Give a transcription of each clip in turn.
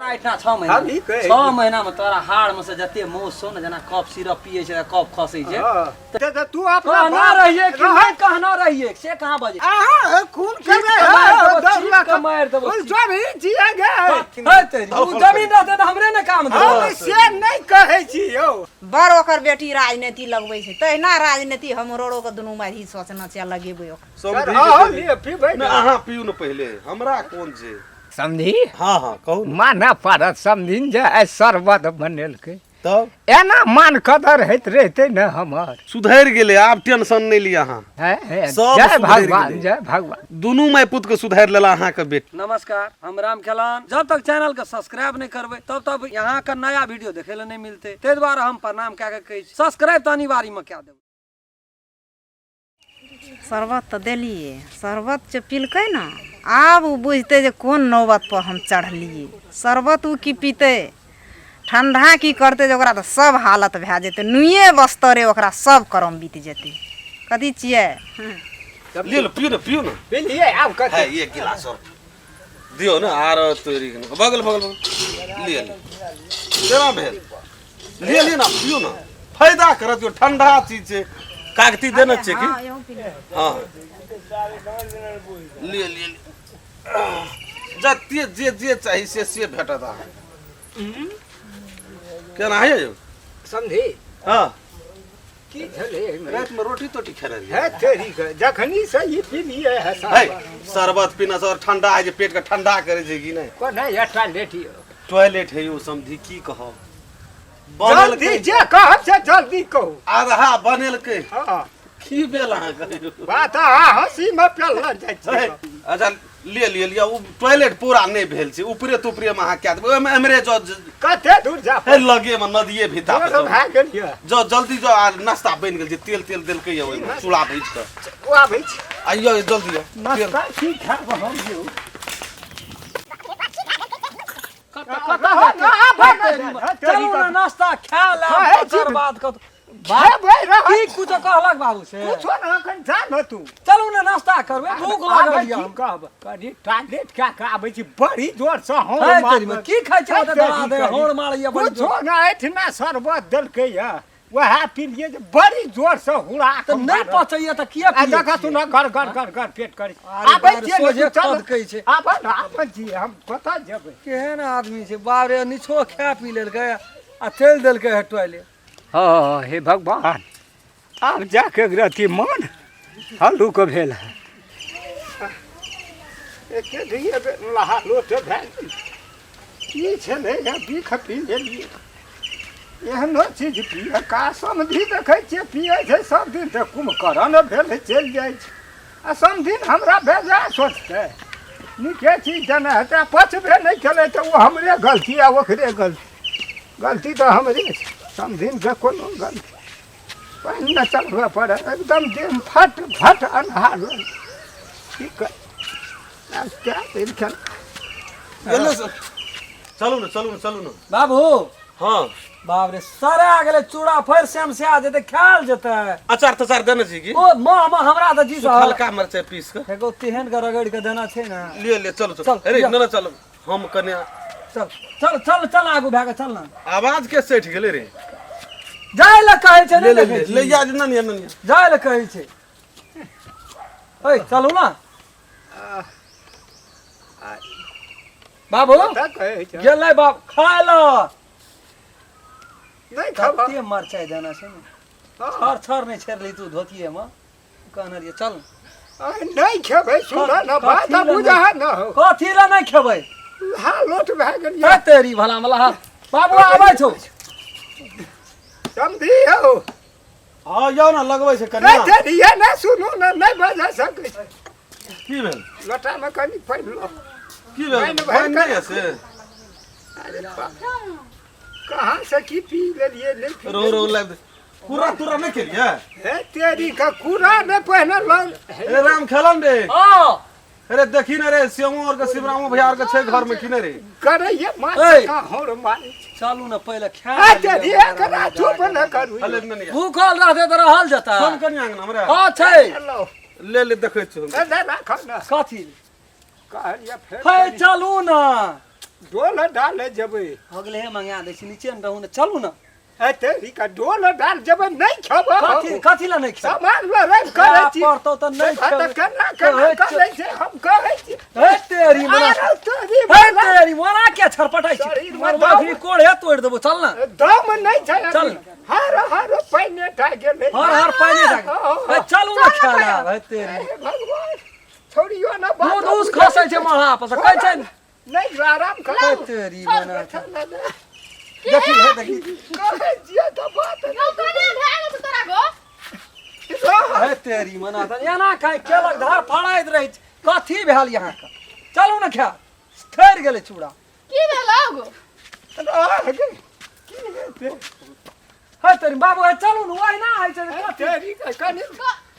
एहिठिना 6 महीना, हम ई कहै 6 महीना में तोरा हाड़ में से जते मौस छौ ने, जेना कफ सिरप पिए छै, कफ खसै छै। हाँ। तऽ तू अपना कहना बाप रहिए कि रहै- नहि कहना रहिए से कहाँ बजे अहाँ खून चीप करे के मारि देबो, दौड़ चीप के मारि देबो, ओ चीप। जमीन छियै गे। है तेरी, उ जमीन रहतै तऽ हमरे ने काम हम देबै। से नहि कहै छी यौ। बड़ ओकर बेटी राजनीति लगबै छै, तहिना राजनीति हमरो के दुनू माही सोचना छै लगेबै ओकरा। सर, समझी अहाँ लिअ, पीबै नहि ने। अहाँ पीउ ने पहिले, हमरा कोन छै। समझी? हाँ हाँ कहू ने। मानऽ पड़त समझिन जे आइ शरबत बनेलकै। तब एना मान कदर होइत रहितै ने हमर। सुधरि गेलै, आब टेंशन नहि लिअ अहाँ। हे, हे, सब जय सुधरि भगवान गेलै। जय भगवान। दुनू माय पुत के सुधारि लेला अहाँके बेटी। नमस्कार, हम राम खेलान। जब तक चैनल के सब्सक्राइब नहीं करबै तब तक यहाँ के नया वीडियो देखे ले नहीं मिलते, ताहि दुआरे हम प्रणाम कए के कहै छी सब्सक्राइब तऽ अनिवार्य में कए देबै। शरबत तऽ देलियै, शरबत जे पिलकै ने आब ओ बुझतै जे कोन नौबतपर हम चढ़लियै। शरबत ओ की पीतै, ठण्डा की करतै, जे ओकरा तऽ सब हालत भए जेतै, नुइए बस्तरे ओकरा सब करम बीत जेतै। कथी छियै? लिअ ने, पियू ने, पियू ने। पीलियै आब कथी? है एक गिलास और दियौ ने। आर तोरी के बगल बगल बगल लिअ, लिअ। केना भेल? लिअ, लिअ ने, पियू ने, फायदा करत यौ, ठंडा चीज छै। कागती देने छियै की? हाँ, लिअ, लिअ, लिअ। जते जे जे चाही से से भेटत अहाँके। केना है यौ? समझी? हाँ। की छलै एहिमे? रातिमे रोटी तोटी खेने रहियै? हे तेरी के, जखनी से ई पीलियै है है शरबत। शरबत पीना से और ठंडा है जे पेट के ठंडा करे छै कि नहि? कोना एकटा लेट यौ? टॉयलेट है यौ समझी, की कहब, जल्दी बनेलकै जे कहब से जल्दी कहू। आधा बनेलकै। हाँ। की भेल अहाँके? बात अहाँ हँसीमे पेलल जाइ है, छै। अच्छा लिअ, लिअ, लिअ। ओ टॉयलेट पूरा नहि भेल छै, ऊपरे तुपरे मे अहाँ कए देबै ओहिमे, एमरे जो कते दूर जा? हे लगे मे नदिये भीता पर दूर भए गेल यऽ। जाउ, जल्दी जाउ। आ नाश्ता बनि गेल छै, तेल तेल देलकै यऽ ओहिमे चूड़ा भूजि कऽ। ओ आबै छै। आइयो जल्दी आउ। तेल नाश्ता की खायब हम यौ? चलू ने नाश्ता खा ले, खाइ छी। तकर बाद कत खेबै रहऽ। की कुछो कहलक बाबू से? कुछो ने, एखन जा ने तू। चलू ने नाश्ता करबै, भूख लागल यऽ। हम कहब कनी टॉयलेट कए कऽ आबै छी, बड़ी जोर से हौं है मारलक। तेरी में, की खाइ छै ओतऽ? दवा दे हौड़ मारैया बड़ी कुछो जोर। ने, एहिठिना शरबत देलकै यऽ, वएह पिलियै जे बड़ी जोर से हुड़ा तऽ नहि पचैया तऽ किया आ पियै देखा छियै? तू ने घर घर घर घर पेट करी। अरे आबै बाप रे, छियै ने, सोझे तू चल। खदकै छै। आबै ने, आबै छियै, हम कतऽ जेबै? केहन आदमी छै बाप रे, निछो खा पी लेलकै आ चलि देलकै हे टॉयलेट। हँ हे भगवान, आब जाके रति मन हल्लुक भेल है। एके दुइए बेर लहा लोट भए गेल। की छलै हे, बिख पी लेलियै। एहनो चीज पिए का? समधि देखै छियै पिए छै सब दिन तऽ कुम्भकर्ण भेल चलि जाइ छै, आ समधिन हमरा बेजाय सोचतै। नीके चीज देने हेतै आ पचबे नहि केलै तऽ ओ हमरे गलती आ ओकरे गलती? गलती तऽ हमरे छै, समधिनके कोनो गलती। पानि नहि चढ़बऽ पड़ै, एकदम देह फट फट अन्हार। की कर, आब कए दिन खेल। गेलै से। चलू ने, चलू ने, चलू ने। बाबू। हाँ। बाप रे, सरा गेलै चूड़ा, फेर श्याम से आ जेतै, खायल जेतै। अचार तचार देने छी की? ओ माँ माँ, हमरा तऽ जी साहब हल्का मरचाइ पीस के एगो तेहन के रगड़ के देना छै ने। लिअ, लिअ, चलू। चल, चल, अरे लिअ। न न, चलू, हम कने चल चल चल चल, आगू भए के चल ने। आवाज के सठि गेलै रे? जाय लए कहै छै, ले नहि ले देखै ले छी? ले जा, न न न। जाय लए कहै छै। ओइ चलू ने बाबू। कतऽ कहै छै? गेलै बाप खाय लए। नहि खाब। कते मरचाइ देना छै ने। हाँ। छर छर नहि छेड़ली तू धोतिए मे, कहने रहियै चल। नहि खेबै, सुन ने बात, कथी लए? बुझा न हो। कथी लए नहि खेबै? हा लोट भए गेल। हे तेरी भला मला, बाबू आबै छौ। समझी हौ? हाँ, जाउ ने, लगबै छै नहि कनिया। तेरिये नहि, सुनू ने, नहि बजा सकै छै। की भेल? लोटामे कनि पानि लो। की भेल? पानि भरि पानि नहि कऽ- यऽ से? अरे बाप, कहाँ से की पी लेलियै, नहि पी रो रो लाबि दे। पूरा तूरा नहि केलियै? हे तेरी का, कूड़ा नहि पहिने लऽ। ए राम खेलन रे। हाँ। अरे देखी ने रे, श्यामो और के शिवरामो भैया और के छै घर में कि नहि रे? करैये मार। ऐ। कहाँ हौड़ मारै छै। चलू ने पहिले खा आ लिअ। तेरी एकरा चुप न करू। अले नहि। भूखल रहतै तऽ रहल जेतै। फोन कनिया अंगना हमरा। हाँ छै। हेलो। ले ले देखै छी हम। ए, राखऽ ने। कथी? कहलियै फेर। हे चलू ने। डोल डाले जेबै। हो गेलै, हे मंगा दै छी, नीचे मे रहू ने, चलू ने। ए तेरी का डोल डाल जेबै नहि खेबै। कथी कथी लए नहि खेबै? सामान लड़ाइ करै छी। पड़तौ तऽ नहि से तऽ खेबै। केना केना करै छै, हम कहै छी। हे तेरी मना। आरो तेरी हे तेरी मोरा के छरपटाइ छी। शरीरमे मोर दम- अखनी कोढ़े तोड़ि देबो, चल ने। दम नहि छै। चल। हर हर पानि टा गेलै। हर हर पानि हँ, हँ। हे चलू ने खेला, हे तेरी। हे भगवान, छोड़ियो ने बात। दूध उस खसै छै मढ़ा पर से, कहै छै ने। नहि, आराम कर। हे तेरी मना। देखी, हे देखी। कहै छियै तऽ बात नहि। यौ, कने भए गेल तोरा गो? हे तेरी मना, तऽ एना खाइ केलक धर फड़ाइत रहै छै। कथी भेल यहाँके? चलू ने खा, ठहरि गेलै चूड़ा। की भेलौ गो? रह गे। की हेतै? हे तेरी बाबू, हे चलू ने, ओहिना होइ छै जे कथी। तेरी के कनि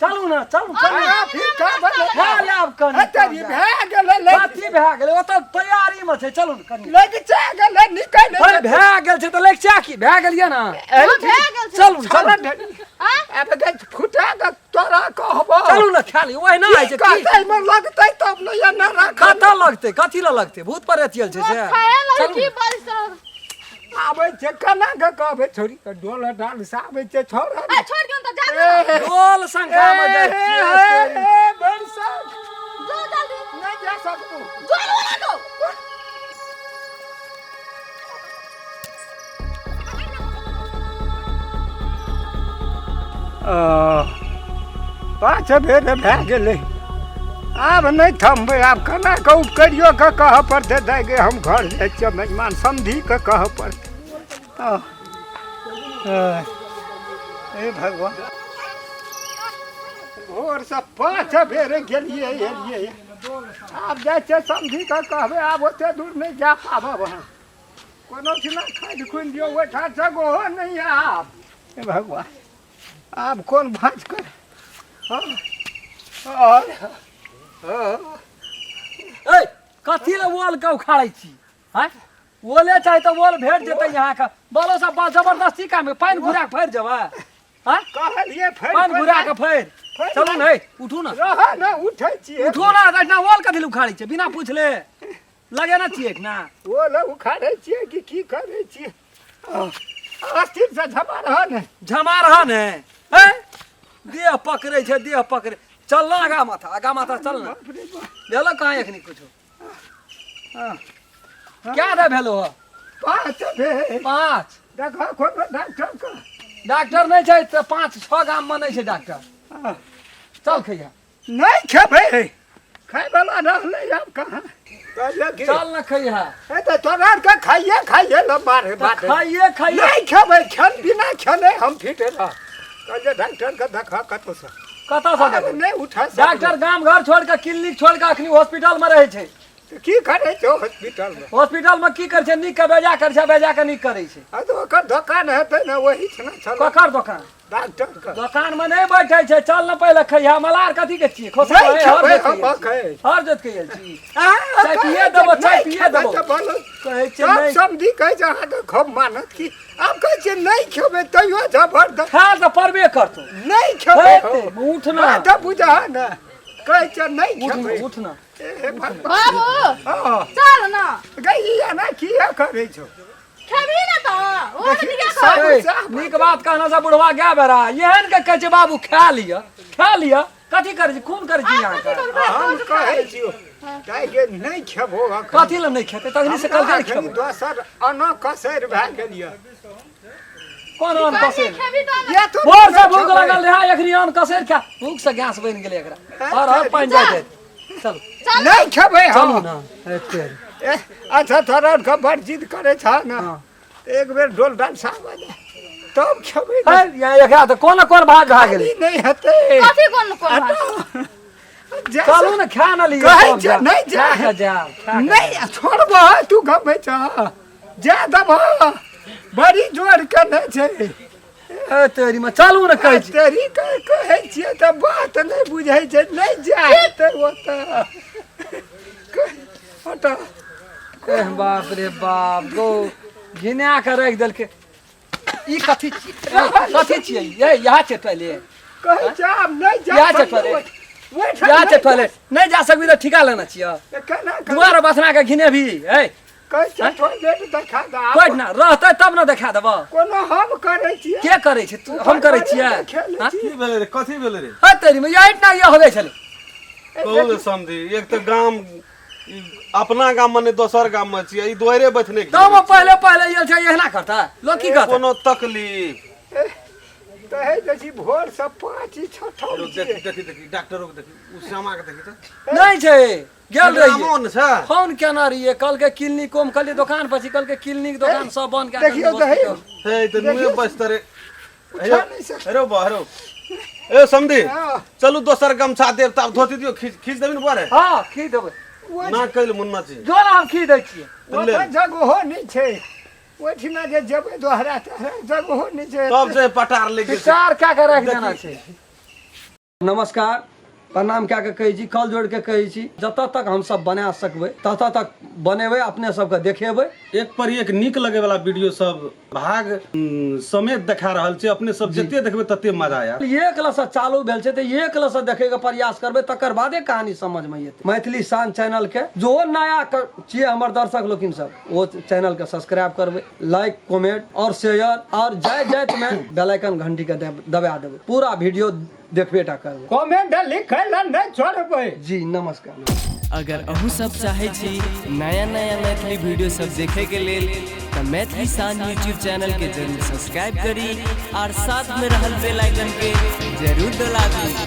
चलू ने, चलू चलू। आ, फिर का बनल? भए आब कनि। हे तेरी भए गेलै लग। कथी भए गेलै? ओतऽ तैयारीमे छै, चलू ने कनि। लगिचा गेलै, निकलि अरे भए गेल छै तऽ लगिचा की भए गेल यऽ ने? हँ, भए गेल छै। चलू ने, चलू। आँय? आब गे फुटा के तोरा कहबो। चलू ने, खा ली, ओहिना होइ छै। की कहतै मे लगतै तब ने, या न राख। कतऽ लगतै? कथी लए लगतै? भूत प्रेत आयल छै से। खाए लगे चलू की ने। बारिश रहल? आबै छै केना के कहबै, छोड़ी के डोल डाल से आबै छै छोड़ा। ए, छोड़ के तऽ जा दे। डोल संख्या मे जाइ छियै। जो जल्दी। नहि जा सकबो। जो वाला गो। पाँच बेर भए गेलै, आब नहि थमबै। आब केना कऽ उपकरियो कऽ कहऽ पड़तै, दाइ गे हम घर जाइ छियै, मेजमान समधिके कहऽ पड़तै। हे भगवान, भोरसँ 5 बेर गेलियै एलियै। आब जाइ छियै समधिके कहबै, आब ओते दूर नहि जा पाबब हम। कोनो ठिना खादि खुनि दियौ, ओहिठाम जगहो नहि आब। हे भगवान, आब कोन भाँज कर। हँ हँ। ए कथी लए ओल के उखाड़ै छी? आँय, ओले चाही तऽ ओल भेट जेतै यहाँके। बोलो सब जबरदस्ती काम पानि घुरा के फड़ि जेबै? आँय? कहलियै फेर पानि घुरा के फड़ि। चलू ने, उठू ने। रह ने, उठै छियै। उठो ने, एहिठिना ओल कथी लए उखाड़ै छियै बिना पुछले? लगे ना छियै एहिठिना? ओल उखाड़ै छियै कि की करै छियै? अस्थिर से झमा रह ने। झमा रह ने। हैं, देह पकड़ै छै, देह पकड़े। चल ना आगा माथा, आगा माथा चल ना। भेलो कहाँ एखनी कुछो? क्या रे भेलो हो? 5 भेल। 5। देखो कोनो डॉक्टर के। डॉक्टर नहि छै तऽ 5-6 गाम मे नहि छै डॉक्टर। चल खैया। नहि खेबै, खाय वाला रहलै आब कहाँ? कहलियै कि चल न खैया। ए तऽ तोरा आरके खाइए खाइए ल मारे बाटे। खाइए खाइए। नहि खेबै, खेल बिना खेने हम फिट रह। कहलियै डॉक्टर के देखा कतौ से। कतऽ से आब देखबै? नहि उठा सकबै। डॉक्टर गाम घर छोड़ के, क्लिनिक छोड़ के अखनी हॉस्पिटल में रहै छै। तऽ की करै छै हॉस्पिटल मे? हॉस्पिटल में की करै छै? नीक के बेजा करै छै, बेजा के नीक करै छै। आ तऽ ओकर दोकान हेतै ने, ओही ठिना छल। ककर दोकान? डॉक्टर के दोकान में नहि बैठे छै। चल ने पहिले खैहा। मलार कथी के छियै? खोसा नहि हर खेबै जोत हम के आयल छी। अखन। हर जोत के आयल छी। आ, चाय पिए देबो, चाय नहि पिए खेबै देबो। तऽ बोलो। कहै छै सब नहि समधी कहै छै अहाँके खूब मानत की, आब कहै छै नहि खेबै तैयो जबरदस्त। खाय तऽ पड़बे करतौ। नहि खेबै। हेतै, उठ ना। बात तऽ बुझह ने, कहै छै नहि उठ खेबै। ने, उठ ने। हे भगवान। बाबू। हँ। चल ना। गै, ई एना किया करै छौ? खेबही ने तऽ ओ देखी, ने सब ए, साफ। नीक बात कहना से बुढ़वा गया बेरा एहन के कहै छै बाबू खा लिअ, खा लिअ। कथी करै छी? खून करै छी अहाँके? हम कहै छियौ दाइ गे, नहि खेबो अखन। कथी लए नहि खेतै? तखनी से कहलकै ने अखन खेबै। दोसर अन्न कसैर भए गेल यऽ। कोन अन्न कसैर? खेबही तऽ ये तो भोर से भूख खेबै। लगल रहै, एखनी अन्न कसैर खा भूख से गैस बनि गेलै एकरा। हर हर पानि जाइ छै। चलू। नहि खेबै हम। चलू ने, एते। ए, अच्छा तोरा आरके बड़ जिद करै छह ने। हँ। एक बेर डोल डाल साफ भऽ जाय तब खेबै ने। है, यहाँ एकरा तऽ कोन कोन भाग भए गेलै? ई नहि हेतै। कथी कोन कोन भात? चलू ने, खा ने लिअ। कहै सब छै, जायब। नहि जा। खा कऽ जायब, खा कऽ। नहि छोड़बह, तू गबै छह, जा देबह, बड़ी जोर के नहि छै। ए तेरी में, चलू ने कहै छी। तेरी के कहै छियै तऽ बात नहि बुझै छै, नहि जा हेतै ओतऽ। हट। एह बाप रे बाप गो, घिना के राखि देलकै। ई कथी छियै? कथी छियै? ये यहाँ छै पहिले। कहै छै आब नहि जा इएह छै सकबै। पहिले। ओहिठाम जा छै नहि टॉयलेट नहि जा सकबी तऽ ठीका लेने छियै जा- केना करबै? दुआर बसना के घिने भी है कहै छै टॉयलेट देखा दे आब। कोइ ना रहतै तब ने देखा देबऽ कोनो हम करै छियै के करै छै तू हम करै छियै खेलै हाँ? की भेलै रे कथी भेलै रे है तेरी में यही ना ये होबे छलै कहू ने समझी एक तऽ गाम ई अपना गाम मे नहि दोसर गाम मे छियै ई दुआरे बैठने के तब पहले पहले ये छै एहना करता लोग की कहता कोनो तकलीफ कहै जे छी भोरसँ 5 6 देखी छियै देखी देखी डॉक्टरो के देखी ओ श्यामा के देखी तऽ नहीं छै गेल रहियै रामो ने छै फोन केने रहियै कहलकै क्लिनिको मे कहलियै दोकान पर छी कहलकै क्लिनिक दोकान सब बंद कए देखियौ देलकै तऽ हे। हॉस्पिटल। हे तऽ नुए बचतरे उठा नहि सकै हेरो बा हेरो ए समधी हाँ। चलू दोसर गमछा देब तब धोती दियौ खींच खींच देबी ने बुआ रे हँ खींच देबै ना कैल मुन्ना जी जो ने हम खींच दै छियै ओतऽ जगहो नहि छै ओहिठिना जे जेबै दोहरा तेहरा जगहो नहि छै तब से पटार ले गेल छै। विचार कए के राखि देना छै नमस्कार प्रणाम कए के कहै छी कल जोड़ के कहै छी जतऽ तक हमसब बना सकबै ततऽ तक बनेबै अपने सबके देखेबै। एक पर एक नीक लगे वाला वीडियो सब भाग समेत देखा रहल छै, अपने सब जते देखबै तते मजा आयत। एक लसँ चालू भेल छै तऽ एक लसँ देखै के प्रयास करबै तकर बादे कहानी समझ में एतै। मैथिली शान चैनल के जो नया छियै हमर दर्शक लोकिन सब ओ चैनल के सब्सक्राइब करबै, लाइक कमेंट और शेयर और जाय जाइत में बेल आइकन घंटी के दबा देबै, पूरा वीडियो देखबे टा करबै। कमेंट लिखै लए नहि छोड़बै। जी नमस्कार। अगर अहूँ सब चाहै छी नया नया मैथिली वीडियो सब देखे के लेल तऽ मैथिली शान यूट्यूब चैनल के जरूर सब्सक्राइब करी और साथ में रहल बेल आइकन के जरूर दबाबी।